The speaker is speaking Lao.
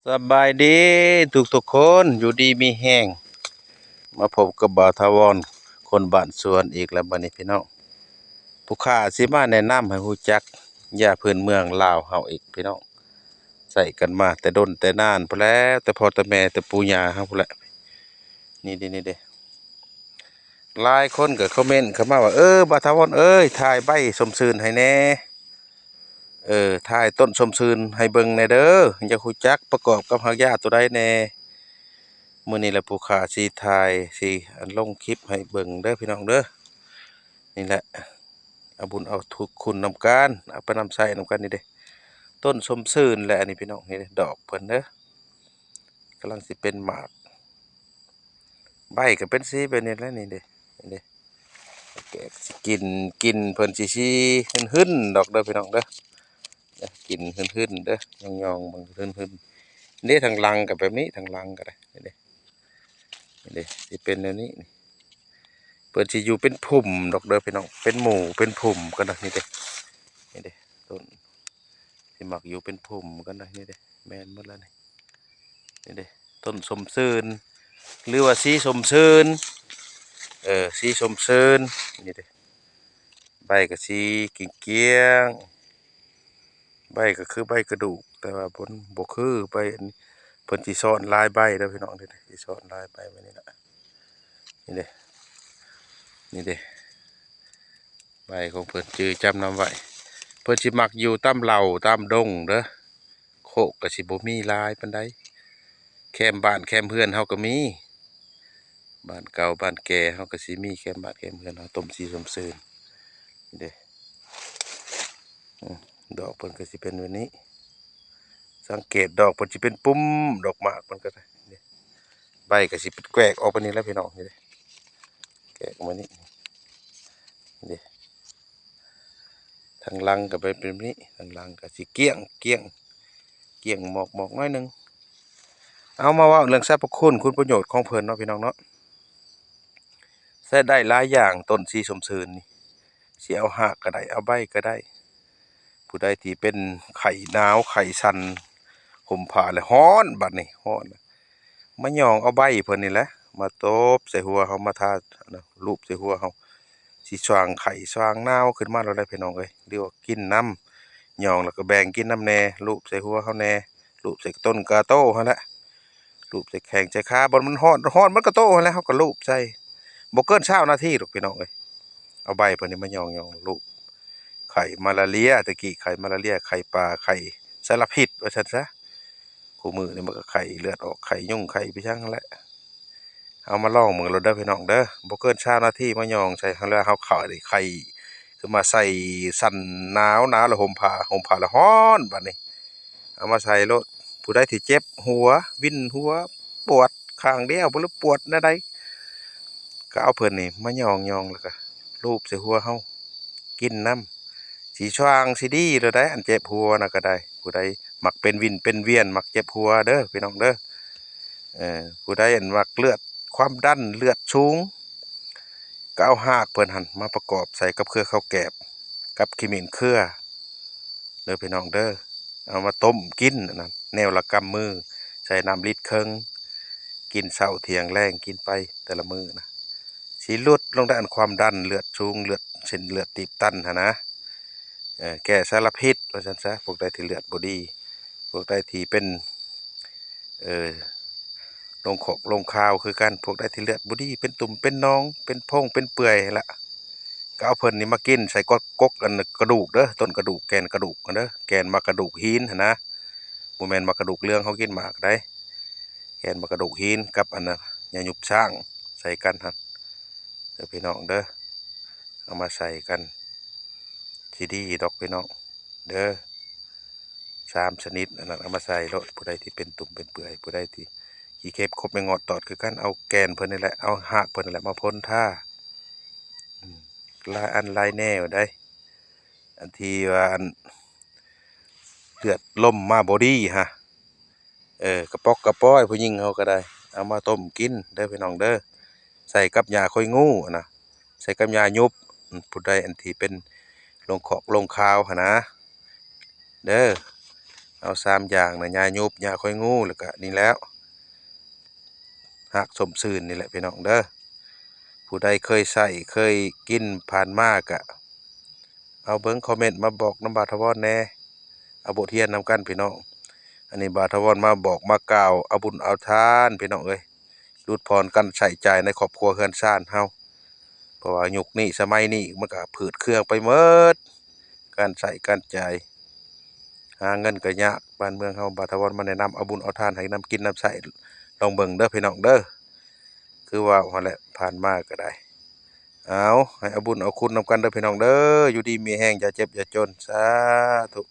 ສະບາຍດີທຸກໆຄົນ ຢູ່ດີມີແຮງ ມາພົບກັບບ່າວຖາວອນ ຄົນບ້ານສວນອີກແລ້ວບັດນີ້ພີ່ນ້ອງ. ຜູ້ຂ້າຊິມາແນະນຳໃຫ້ຮູ້ຈັກຢາພື້ນເມືອງລາວເຮົາອີກພີ່ນ້ອງ. ໃຊ້ກັນມາແຕ່ດົນແຕ່ນານພຸ້ນແຫຼະ ແຕ່ພໍ່ແຕ່ແມ່ແຕ່ປູ່ຍ່າເຮົາພຸ້ນແຫຼະ. ນີ້ເດ້ ນີ້ເດ້. ຫຼາຍຄົນກໍຄອມເມັນເຂົ້າມາວ່າ ເອີ ບ່າວຖາວອນເອີຍ ຖ່າຍໃບຊົມຊື່ນໃຫ້ແດ່ ເອີ ຖ່າຍຕົ້ນຊົມຊື່ນໃຫ້ເບິ່ງແດ່ເດີ ຢາກຮູ້ຈັກປະກອບກັບຮາກຢາໂຕໃດແດ່. ມື້ນີ້ລະຜູ້ຂ້າຊິຖ່າຍ ຊິອັນລົງຄລິບໃຫ້ເບິ່ງເດີພີ່ນ້ອງເດີ. ນີ້ແຫຼະ ເອົາບຸນເອົາຄຸນນຳກັນ ເອົາໄປນຳໃຊ້ນຳກັນ. ນີ້ເດ້ ຕົ້ນຊົມຊື່ນແຫຼະ ອັນນີ້ພີ່ນ້ອງ ນີ້ເດ້ ດອກເພິ່ນເດີ ກຳລັງຊິເປັນໝາກ. ໃບກໍເປັນສີແບບນີ້ແຫຼະ ນີ້ເດ້ ນີ້ເດ້. ແກະຊິກິນ ກິ່ນເພິ່ນຊິ ຊິຫຶ່ນໆດອກເດີພີ່ນ້ອງເດີ ກິ່ນຫຶ່ນໆເດີ ຍອງໆເບິ່ງ ຫຶ່ນໆ. ນີ້ທາງຫຼັງກໍແບບນີ້ ທາງຫຼັງກໍໄດ້ ນີ້ເດ້ ນີ້ເດ້ ຊິເປັນແນວນີ້. ເພິ່ນຊິຢູ່ເປັນກຸ່ມດອກເດີພີ່ນ້ອງ ເປັນໝູ່ເປັນກຸ່ມກັນນະ ນີ້ເດ້ ນີ້ເດ້ ຕົ້ນ ຊິມັກຢູ່ເປັນກຸ່ມກັນນະ ນີ້ເດ້ ແມ່ນໝົດແລ້ວນີ້ ນີ້ເດ້ ຕົ້ນຊົມຊື່ນ ຫຼືວ່າສີຊົມຊື່ນ ເອີ ສີຊົມຊື່ນ ນີ້ເດ້. ໃບກໍສີກ້ຽງໆ ໃບກໍຄືໃບກະດູກ ແຕ່ວ່າບໍ່ ບໍ່ຄືໃບ ເພິ່ນຊິຊ້ອນຫຼາຍໃບເດີພີ່ນ້ອງ ນີ້ເດ້ ຊິຊ້ອນຫຼາຍໃບແບບນີ້ລະ ນີ້ເດ້ ນີ້ເດ້. ໃບຂອງເພິ່ນຈື່ຈຳນຳໄວ້ ເພິ່ນຊິມັກຢູ່ຕາມເຫຼົ່າຕາມດົງເດີ ໂຄກກໍຊິບໍ່ມີຫຼາຍປານໃດ ແຄມບ້ານແຄມເຮືອນເຮົາກໍມີ ບ້ານເກົ່າບ້ານແກ່ເຮົາກໍຊິມີ ແຄມບ້ານແຄມເຮືອນເຮົາ ຕົ້ນສີຊົມຊື່ນ ນີ້ເດ້. ອືມ ດອກເພິ່ນກໍຊິເປັນແບບນີ້ ສັງເກດດອກເພິ່ນຊິເປັນປຸ່ມ ດອກໝາກເພິ່ນກໍໄດ້ ນີ້ ໃບກໍຊິເປັນແກວກອອກປານນີ້ແຫຼະພີ່ນ້ອງ ນີ້ເດ້ ແກວກອອກມານີ້ ນີ້ເດ້. ທາງຫຼັງກໍເປັນແບບນີ້ ທາງຫຼັງກໍຊິກ້ຽງ ກ້ຽງ ກ້ຽງໝອກໆໜ້ອຍໜຶ່ງ. ເອົາ ມາເວົ້າເລື່ອງສັບພະຄຸນ ຄຸນປະໂຫຍດຂອງເພິ່ນເນາະ ພີ່ນ້ອງເນາະ. ໃຊ້ໄດ້ຫຼາຍຢ່າງ ຕົ້ນສີຊົມຊື່ນນີ້ ຊິເອົາຮາກກໍໄດ້ ເອົາໃບກໍໄດ້. ຜູ້ໃດທີ່ເປັນໄຂ້ໜາວໄຂ້ສັ່ນ ຫົ່ມຜ້າແລ້ວຮ້ອນ ບັດນີ້ຮ້ອນ ມາຍ່ອງເອົາໃບເພິ່ນນີ້ແຫຼະ ມາຕົບໃສ່ຫົວເຮົາ ມາທາ ລູບໃສ່ຫົວເຮົາ ຊິຊ່າງໄຂ້ຊ່າງໜາວຂຶ້ນມາໂລດແຫຼະພີ່ນ້ອງເອີຍ. ຫຼືວ່າກິນນຳ ຍ່ອງແລ້ວກໍແບ່ງກິນນຳແດ່ ລູບໃສ່ຫົວເຮົາແດ່ ລູບໃສ່ຕົ້ນກາໂຕຫັ້ນແຫຼະ ລູບໃສ່ແຂ້ງໃສ່ຂາ ບ່ອນມັນຮ້ອນ ຮ້ອນມັນກະໂຕຫັ້ນແຫຼະ ເຮົາກໍລູບໃສ່ ບໍ່ເກີນຊາວນາທີດອກພີ່ນ້ອງເອີຍ. ເອົາໃບເພິ່ນນີ້ມາຍ່ອງໆ ລູບ ໄຂ້ມາລາເຣຍ ແຕ່ກີ້ໄຂ້ມາລາເຣຍ ໄຂ້ປ່າ ໄຂ້ສາລະພິດວ່າຊັ້ນຊະ. ຄູ່ມື້ນີ້ມັນກໍໄຂ້ເລືອດອອກ ໄຂ້ຍຸງ ໄຂ້ໄປຫຍັງຫັ້ນແຫຼະ. ເອົາມາລອງເບິ່ງໂລດເດີພີ່ນ້ອງເດີ ບໍ່ເກີນຊາວນາທີ ມາຍ່ອງໃສ່ ແລ້ວເຮົາໄຂ້ ໄຂ້ຂຶ້ນມາໃສ່ ສັ່ນໜາວ ໜາວແລ້ວຫົ່ມຜ້າ ຫົ່ມຜ້າແລ້ວຮ້ອນ ບັດນີ້ ເອົາມາໃສ່ໂລດ. ຜູ້ໃດທີ່ເຈັບຫົວ ວິນຫົວ ປວດຂ້າງດຽວ ບໍ່ຮູ້ປວດແນວໃດ ກໍເອົາເພິ່ນນີ້ມາຍ່ອງໆ ແລ້ວກໍລູບໃສ່ຫົວເຮົາ ກິນນຳ ຊິຊ່າງຊິດີໂລດໃດ໋ ອັນເຈັບຫົວນະກໍໄດ້. ຜູ້ໃດມັກເປັນວິນເປັນວຽນ ມັກເຈັບຫົວເດີພີ່ນ້ອງເດີ ເອີ ຜູ້ໃດອັນມັກເລືອດ ຄວາມດັນເລືອດສູງ ກໍເອົາຮາກເພິ່ນຫັ້ນມາປະກອບໃສ່ກັບເຄືອເຂົ້າແກບ ກັບຂີ້ໝິ່ນເຄືອ ເດີພີ່ນ້ອງເດີ. ເອົາມາຕົ້ມກິນ ອັນນັ້ນ ແນວລະກຳມື ໃສ່ນ້ຳລິດເຄິ່ງ ກິນເຊົ້າທ່ຽງແລງ ກິນໄປແຕ່ລະມື້ນະ ຊິຫຼຸດລົງໄດ້ ອັນຄວາມດັນເລືອດສູງ ເລືອດ ເສັ້ນເລືອດຕີບຕັນຫັ້ນນະ ເອີ ແກ້ສາລະພິດວ່າຊັ້ນຊະ. ພວກໃດທີ່ເລືອດບໍ່ດີ ພວກໃດທີ່ເປັນ ເອີ ລົງຂອກລົງຄາວຄືກັນ ພວກໃດທີ່ເລືອດບໍ່ດີ ເປັນຕຸ່ມເປັນໜອງ ເປັນໂພງເປັນເປື່ອຍຫັ້ນລະ ກໍເອົາເພິ່ນນີ້ມາກິນໃສ່ກອກ ກົກອັນກະດູກເດີ ຕົ້ນກະດູກ ແກ່ນກະດູກຫັ້ນເດີ ແກ່ນໝາກກະດູກຫີນຫັ້ນນະ ບໍ່ແມ່ນໝາກກະດູກເລື່ອງເຮົາກິນໝາກໃດ ແກ່ນໝາກກະດູກຫີນກັບອັນນະ ຫຍ້າຍຸບຊ້າງໃສ່ກັນຫັ້ນ ເດີພີ່ນ້ອງເດີ ເອົາມາໃສ່ກັນ ຊິດີດອກພີ່ນ້ອງເດີ. ສາມຊະນິດອັນນັ້ນເອົາມາໃສ່ໂລດ ຜູ້ໃດທີ່ເປັນຕຸ່ມເປັນເປື່ອຍ ຜູ້ໃດທີ່ຂີ້ເຂັບ ຄົບແມງງອດຕອດ ຄືກັນ ເອົາແກ່ນເພິ່ນນີ້ແຫຼະ ເອົາຮາກເພິ່ນນີ້ແຫຼະມາພົ່ນທາ ອືມ ຫຼາຍອັນຫຼາຍແນວໃດ໋ ອັນທີ່ວ່າອັນເລືອດລົມມາບໍ່ດີຫັ້ນ ເອີ ກະປ໋ອກກະປ໋ອຍ ຜູ້ຍິງເຮົາກໍໄດ້ ເອົາມາຕົ້ມກິນເດີພີ່ນ້ອງເດີ ໃສ່ກັບຫຍ້າຂ້ອຍງູຫັ້ນນະ ໃສ່ກັບຫຍ້າຍຸບ ຜູ້ໃດອັນທີ່ເປັນລົງຂອກລົງຄາວຫັ້ນນະ ເດີ. ເອົາສາມຢ່າງນະ ຫຍ້າຍຸບ ຫຍ້າຂ້ອຍງູ ແລ້ວກະນີ້ແຫຼ້ວ ຮາກສົ້ມຊື່ນນີ້ແຫຼະພີ່ນ້ອງເດີ. ຜູ້ໃດເຄີຍໃຊ້ເຄີຍກິນຜ່ານມາກະ ເອົາເບິ່ງຄອມເມັນມາບອກນຳບ່າວຖາວອນແດ່ ເອົາບົດຮຽນນຳກັນພີ່ນ້ອງ. ອັນນີ້ບ່າວຖາວອນມາບອກມາກ່າວເອົາບຸນເອົາທານພີ່ນ້ອງເອີຍ ຫຼຸດຜ່ອນການໃຊ້ຈ່າຍໃນຄອບຄົວເຮືອນຊານເຮົາ ເພາະວ່າຍຸກນີ້ສະໄໝນີ້ມັນກະຝືດເຄືອງໄປໝົດ ການໃຊ້ການຈ່າຍ ຫາເງິນກະຍາກ ບ້ານເມືອງເຮົາ. ບ່າວຖາວອນມາແນະນຳເອົາບຸນເອົາທານໃຫ້ນຳກິນນຳໃຊ້ ລອງເບິ່ງເດີພີ່ນ້ອງເດີ ຄືເວົ້າຫັ້ນແຫຼະ ຜ່ານມາກະໄດ້. ເອົາ ໃຫ້ເອົາບຸນເອົາຄຸນນຳກັນເດີພີ່ນ້ອງເດີ ຢູ່ດີມີແຮງ ຢ່າເຈັບຢ່າຈົນ ສາທຸ.